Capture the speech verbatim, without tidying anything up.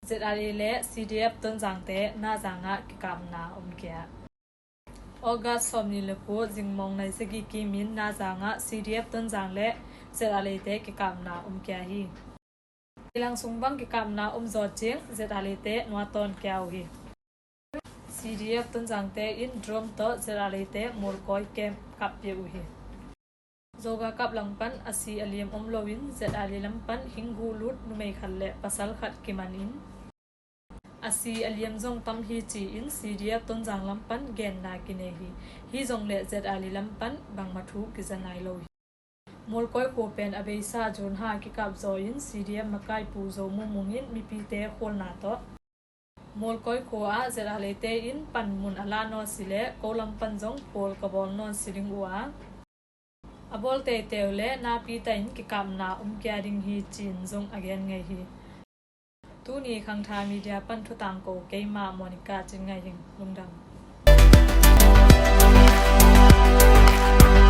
ZRA le CDF Tonzangte Nazang ah kikapna om kia. August sawmnih le kua zingmawng nai sagih kimin Nazang ah CDF Tonzang le ZRA te kikapna om kia hi. Kilang sung bang kikapna om zawh ciang ZRA te nuatawn kia uh hi. CDF Tonzangte in drone tawh ZRA te Mualkawi camp kap pia uh hi. Zoga kap lam pan a si a liam om loin ZRA lam pan hing guh lut numei khat le pasal khat kiman in, a si a liam zong tam hi ci-in CDF Tonzang lam pan genna kinei hi. Hi zong le ZRA lam pan bangmah thu kiza nai lo hi. Mualkawi khua pen a beisa June ha kikap zaw in CDF makaipu Zo Mung Mung in mipite khualna tawh Mualkawi khua ah ZRA te in panmun a lah nawn si le ko lam pan zong pawl ka bawl nawn si ding uh a, a bawl teitei uh le nakpi takin kikapna om kia ding hi ci-in zong a gen ngei hi. Tuni Khangtha Media pan thu tangko keimah Monica Cin Ngaih Hing, lungdam.